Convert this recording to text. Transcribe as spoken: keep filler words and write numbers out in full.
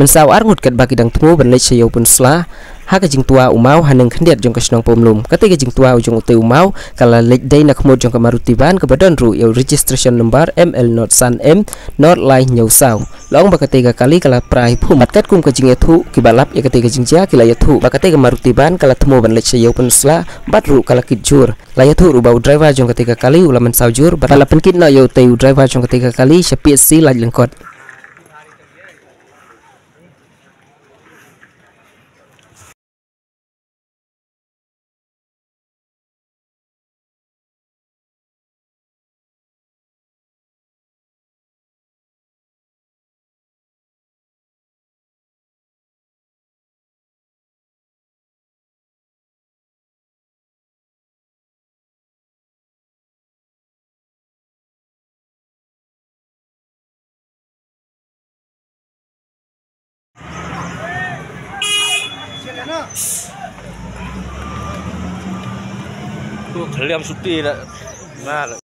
Mynsaw ar ngut katba ki dang thmu ban leit sha ïew pynsla ha ka jingtwa u maw ha neng khyndiat jong ka shnong Pamlum. Kata ka jingtwa u jong utei u maw ka la leit dei na khmut jong ka Maruti van kaba don ruh ïa u registration number M L not san M not lai hynñiew saw. La ong ba kata ka kali ka la pra hi phum. Bad katkum ka jingïathuh kiba lap ïa kata ka jingjia ki la ïathuh ba kata ka Maruti van ka la thmu ban leit sha ïew pynsla bad ruh ka la kit jur. La ïathuh ruh ba u driver jong kata ka kali u la mynsaw jur bad la pynkit noh ïa utei u driver jong kata ka kali sha P H C Laitlangkot. Tu khliam suti dah. Nah,